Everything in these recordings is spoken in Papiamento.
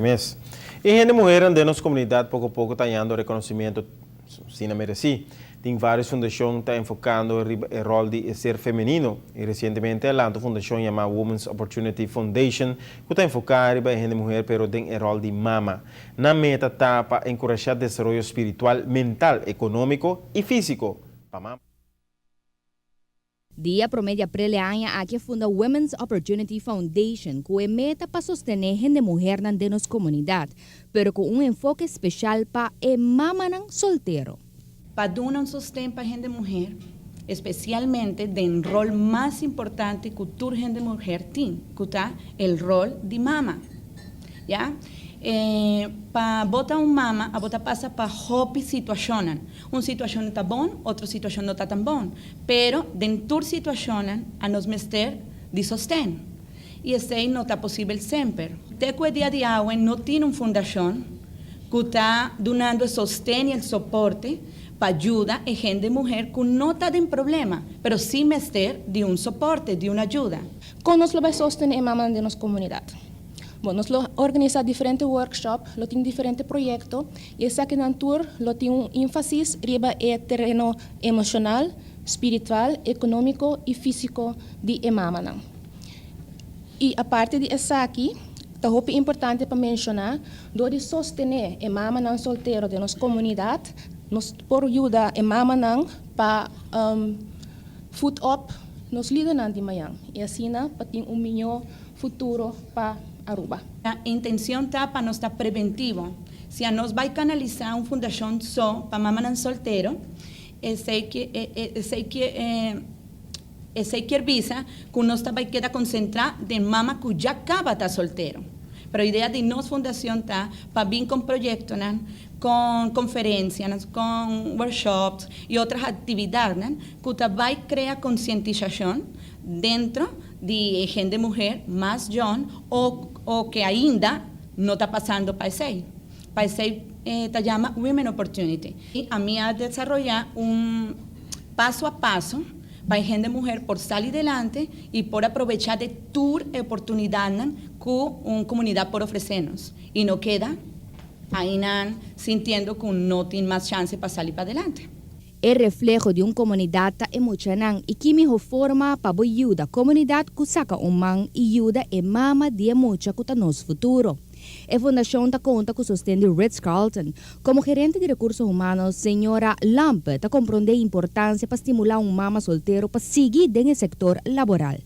Mes. E hende muhernan den nos comunidad poco poco ta hañando reconocimiento asina mereci. Tin varios fundacion ta enfocando riba e rol di e ser femenino y recientemente a lanta un fundacion yama Women's Opportunity Foundation cu ta enfoca riba e hende muher pero den e rol di mama. Nan meta ta pa encurasha desaroyo spiritual, mental, economico y fisico pa mama. Dia prome di april e aña aki a funda Women's Opportunity Foundation cu e meta pa sostene hende muhernan den nos comunidad, pero cu un enfoke special pa e mamanan soltero. Pa duna un sosten pa hende muher, especialmente den rol mas importante cu tur hende muher tin, cu ta el rol di mama. Ya. E pa bo ta un mama, abo ta pasa pa hopi situacionnan. Un situacion ta bon, otro situacion no ta tan bon. Pero den tur situacionnan a nos mester di sosten. Y esey no ta posibel semper. Te cu e dia di awe no tin un fundacion cu ta dunando e sosten y el soporte pa yuda e hende muher cu no ta den problema, pero si mester di un soporte, di un ayuda. Con nos lo bay sostene e mamanan den nos comunidad? Bon, nos lo organisa diferente workshop, lo tin diferente proyecto y esakinan tur lo tin un enfasis riba e tereno emocional, spiritual, economico y fisico di e mamanan. Y aparte di esaki, ta hopi importante pa menciona, door di sostene e mamanan soltero den nos comunidad, nos por yuda e mamanan pa voed op nos lidernan di mañan y asina pa tin un miho futuro pa Aruba. E intencion ta pa nos ta preventivo. Si anos bay canalisa un fundacion so pa mamanan soltero, esey kier bisa cu nos ta bay keda concentra den mama cu ya caba ta soltero. Pero idea di nos fundacion ta pa bin con proyectonan, con conferencianan, con workshops y otro actividadnan cu ta bay crea concientisacion dentro di hende muher mas jong o cu ainda no ta pasando pa esey. Pa esey ta yama Women Opportunity. Y ami a desaroya un paso a paso pa hende muher por sali adelante y por aprovecha di tur oportunidadnan cu un comunidad por ofrece nos. Y no keda ainda sintiendo cu no tin mas chance pa sali pa adelante. E refleho di un comunidad ta e muchanan y ki miho forma pa bo yuda comunidad cu saca un man y yuda e mama di e mucha cu ta nos futuro. E fundacion ta conta cu sosten di Ritz-Carlton. Como gerente di recurso humano, señora Lampe ta compronde e importancia pa stimula un mama soltero pa sigui den sector laboral.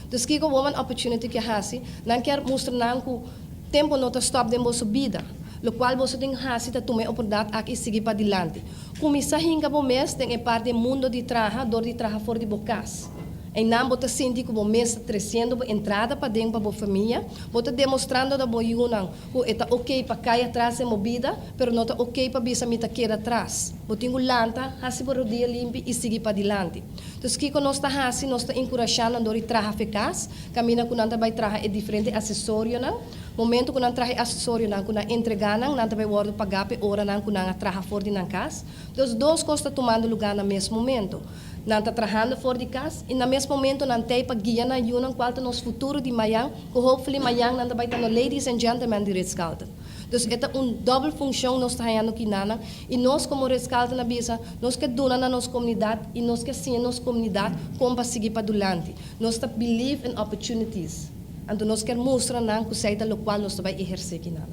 Dus kico Woman Opportunity kier hasi, nan kier mustra nan cu tempo no ta stop den boso bida. Locual boso tin hasi ta tuma e oportunidad aki y sigui padilanti. Cuminsa hinca bo mes den e parti di mundo di traha, door di traha for di bo cas. Y nan bo ta sinti cu bo mes ta treciendo bo entrada paden pa bo famia, bo ta demostrando na bo yiunan cu e ta ok pa cay atras den bo bida, pero no ta ok pa bisa mi ta keda atras. Bo tin cu lanta, hasi bo rodia limpi y sigui padilanti. Dus kico nos ta hasi, nos ta encurashando door di traha for di cas, camina cu nan ta bay traha e diferente accesorionan. Momento cu nan traha e accesorionan, cu nan entrega nan, nan ta bay wordo paga pa ora nan cu nan a traha for di nan cas. Dus dos cos ta tumando lugar na mes momento. Nan ta trahando for di cas y na mes momento nan t'ey pa guia nan yiunan cual ta nos futuro di mañan, cu hopefully mañan nan ta bay ta no ladies and gentlemen di Ritz-Carlton. Dus e ta un dubbel funcion nos ta hayando akinan y nos como Ritz-Carlton a bisa, nos kier duna na nos comunidad y nos kier siña nos comunidad con pa sigui padilanti. Nos ta believe in opportunities. Anto nos kier mustra nan cu esey ta locual nos ta bay eherce akinan.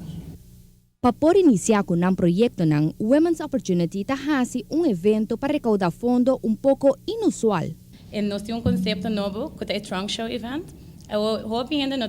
Pa por inicia cu nan proyectonan, Women's Opportunity ta hasi un evento pa recauda fondo un poco inusual. Y nos tin un concepto nobo, cu ta e Trunk Show Event. Hopi hende no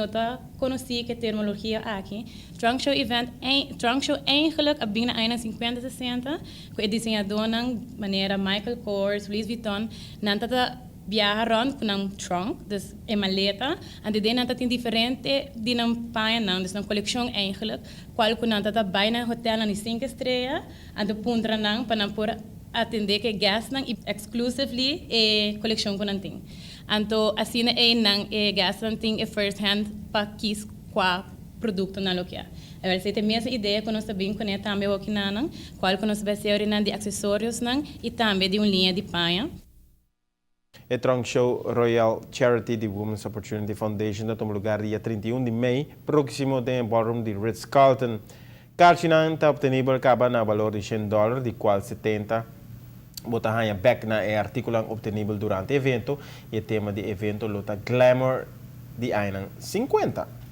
ta conoce e terminologia aki. Trunk Show Event, Trunk Show eigenlijk a bin na aña 50, 60, cu e diseñadornan manera Michael Kors, Louis Vuitton, nan ta viaha rond cu nan trunk, dus e maleta, en den nan tin diferente di nan paña nan, dus nan coleccion eigenlijk, cual cu nan ta bay na hotel nan 5 strea, anto puntra nan pa nan por atende cu guest nan exclusively e coleccion cu nan tin. Anto asina e nan e guest nan tin e first hand pa kies cua producto nan lo kier. Awor, esey ta e mesun idea cu nos ta bin cu ne tambe aki nan, cual cu nos ta bay di accesorionan y tambe di un liña di paña. E Trunk Show Royal Charity di Women's Opportunity Foundation ta tuma luga dia 31 di mei proximo den ballroom di Ritz-Carlton. Carchinan ta obtenibel caba na valor di 100 dollar, di cual 70 bo ta haya bek na e articulo obtenibel durante e evento, y e tema di e evento lo ta Glamour di aña 50.